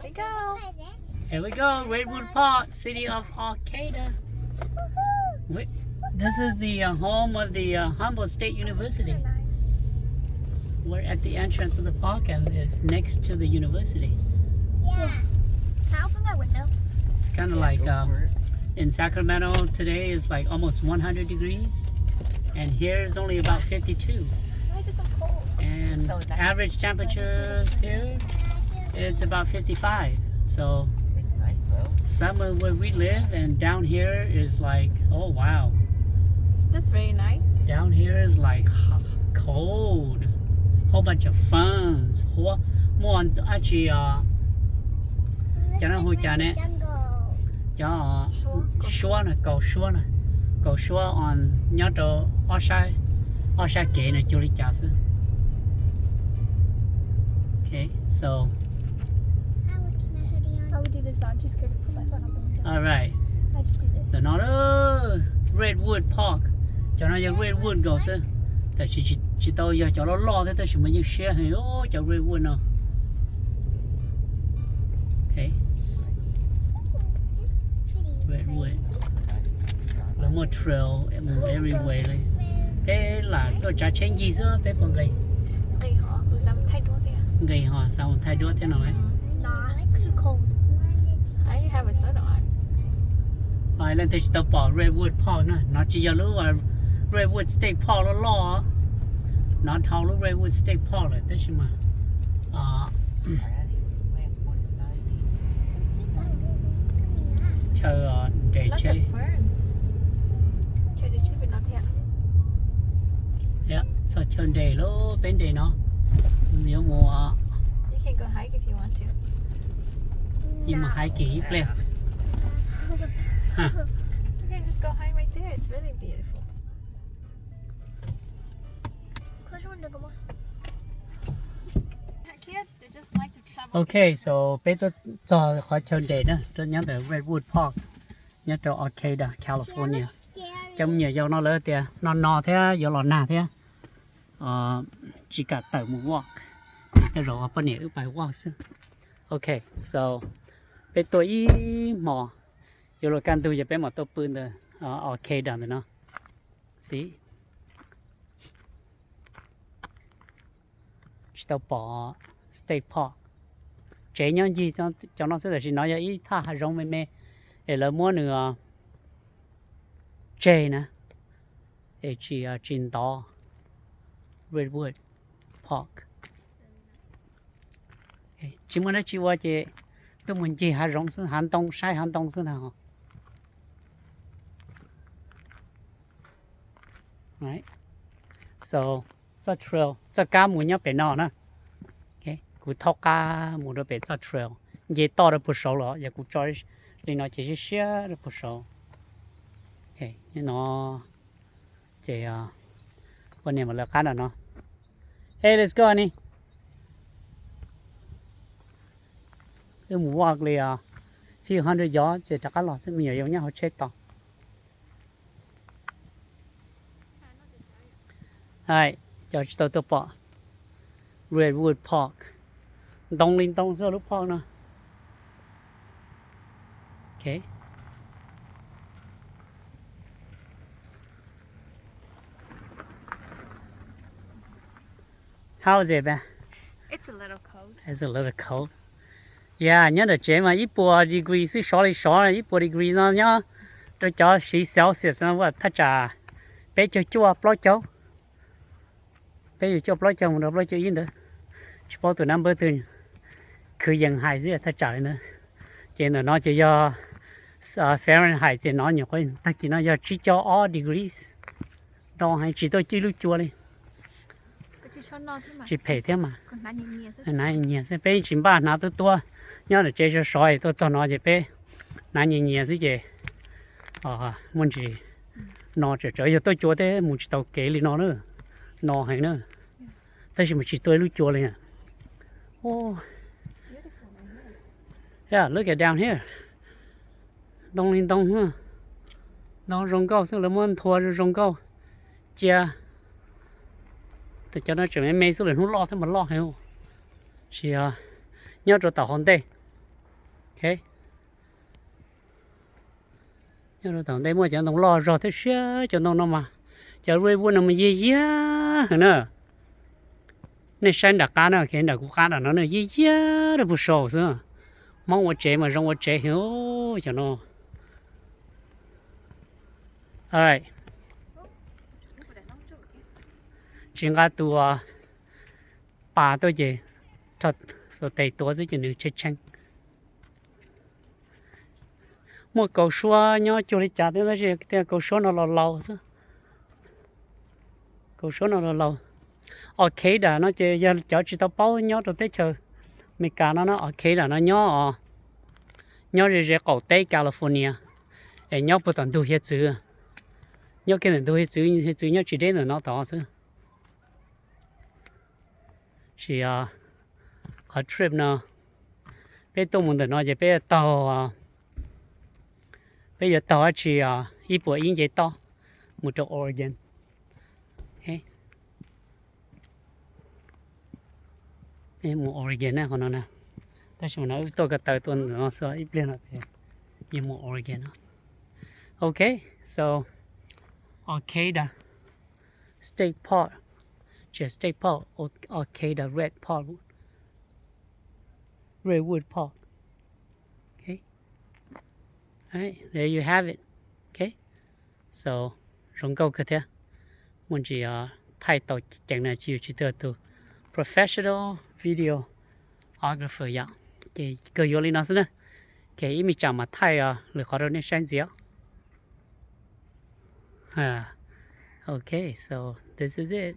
Here we go, Redwood Park, city of Arcata. Wait, this is the uh, home of the uh, Humboldt State University. We're at the entrance of the park and it's next to the university. Yeah. Can I open my window? It's kind of like um, in Sacramento today is like almost one hundred degrees, and here is only about fifty-two. Why is it so cold? And average temperatures here, it's about fifty-five. So It's nice though. Summer where we live, and down here is like, oh wow. That's very nice. Down here is like cold. Whole bunch of ferns. Huab, muaj dab tsi os. Cov no hu cas ne? Cov suab na, kaus suab na. Kaus suab os nyob rau ob sab, ob sab kev no cuag li cas xwb. Okay, so How would you do this, Mom? Too scared to put my foot on the window. All right. I just do this. Ntawm no Redwood Park. Cov no yog Redwood nkaus xwb. Tab sis tsis tau yog cov loj loj thiab tab sis mas yeej siab heev cov Redwood no. Okay. Redwood. Lawv muaj trail mus everywhere li. Peb lam tuaj tsav tsheb ncig xwb peb puas nqis? Nqis ho xav mus thaij duab thiab no. Leej twg tsis tau pom Redwood Park na, no tsis yog lub Redwood State Park loj loj, no dhau lub Redwood State Park lawm tab sis mas chaw nres tsheb. Txog chaw nres lawm, peb nres no. Yuav mus Yuav mus hiking ib pliag. Ok, so peb tuaj txog qhov chaw nres na, nyob ntawm Redwood Park, nyob rau Arcata, California. Cov me nyuam yaus no lawv tias no no thiab yuav los nag thiab, tsis kam tawm mus walk, ces tej zaum poj niam wb pais walk xwb. Ok, so peb tuaj ib hmos, yuav luag kaj ntug ces peb mam tuaj pw ntawm Arcata ntawm no xwb. Tsis tau pom State Park. Tsev nyob ncig cov no xwb, tab sis no yog ib thaj hav zoov me me es lawv muab nws tseg na, es tsis, tsis ntov Redwood Park. Tsis muaj dab tsi ua ces tuaj mus ncig hav zoov xwb, hav ntoo, saib hav ntoo xwb ntag. So txoj trail, txoj kab mus nyob pem no na. Kuv thaub qab mus rau pem txoj trail, nce toj rau puag saud los yog kuv tso li no ces siab siab rau puag saud. No ces poj niam mam lawv qab nram no. Hey, let's go, honey. Wb mus walk li few hundred yards ces rov qab los xwb, me nyuam yaus nyob hauv tsheb tos. Cov tsis tau tuaj pom Redwood Park, ntoo li ntoo xwb lub park no. How is it, man? It's a little cold. It's a little cold. Yeah, nyob ntawm tsev mas ib puas degree xwb, sov li sov ib puas degree no nyob rau cov siv Celsius no thaj tsam peb caug cuaj plaub caug. Peb caug cuaj plaub caug mus rau plaub caug ib ntawd. Tsis paub tus number twg, khwv yees hais xwb thaj tsam li ntawd. Ces ntawm no ces yog Fahrenheit ces no nyuam qhuav tag kis no yog tsib caug ob degrees. Do heev, tsis tuaj cwj lub cua li. Tsis phem thiab mas. Hnav nyias xwb, peb tsis npaj hnav tuab tuab. Nyob ntawm tsev sov sov es tuaj txog no ces peb hnav nyias nyias xwb ces muaj ntsis no, tseem tsam yog tuaj cua tej mus tsis tau kev li no na. No heev na. Tab sis mas tsis tuaj ib lub cua li. Yeah, look at down here. Ntoo li ntoo, ntoo zoo nkauj xwb, lawv muab nthua zoo zoo nkauj cia. Cov no tseem me me xwb, lwm hnub loj thiab mas loj heev. Sis nyob rau tom hauv ntej. Ok. Nyob rau tom ntej muaj cov ntoo loj zog thiab siab cov ntoo no mas, cov redwood no mas yig yiag heev na. Nej saib nram qab na, nram kuv qab nram no na yig yiag rau puag saud xwb. Hmoob ua tsev mas zoo ua tsev heev cov no. Alright. Tsis nqa tus pas tuaj ces, xuas tes tuav xwb ces nws tshee tshee. Muaj kaus suab nyob cuag li cas thiab tab sis tej kaus suab no los laus xwb. Kaus suab no los laus. Orchid no ces yog cov tsis tau paub nyob rau teb chaws Amelikas no na, orchid no nyob, nyob ze ze qaum teb California, es nyob puag tom ntug hiav txwv. Nyob kiag ntawm ntug hiav txwv, hiav txwv nyob tsis deb ntawm no tod xwb. Sis qhov trip no peb tuaj mus ntawm no ces peb yuav taug, peb yuav taug dab tsi, ib puas ib nce toj mus rau Oregon. Mus Oregon na qhov no na. Tab sis mas no wb tuaj ko taw tuaj ntawm no xwb, ib pliag no ces yuav mus Oregon no. Ok, so Arcata State Park, tsis State Park, Arcata Red Park, Redwood Park. Okay. There you have it. Okay. So, zoo nkauj kawg thiab. Muaj ntsis thaij tau ceev na, tsis yog tsis tau tus professional videographer yom. Ces kawg yuav li no xwb na. Ces ib me tsam mam thaij lwm qhov rau nej saib ntxiv. Okay, so this is it.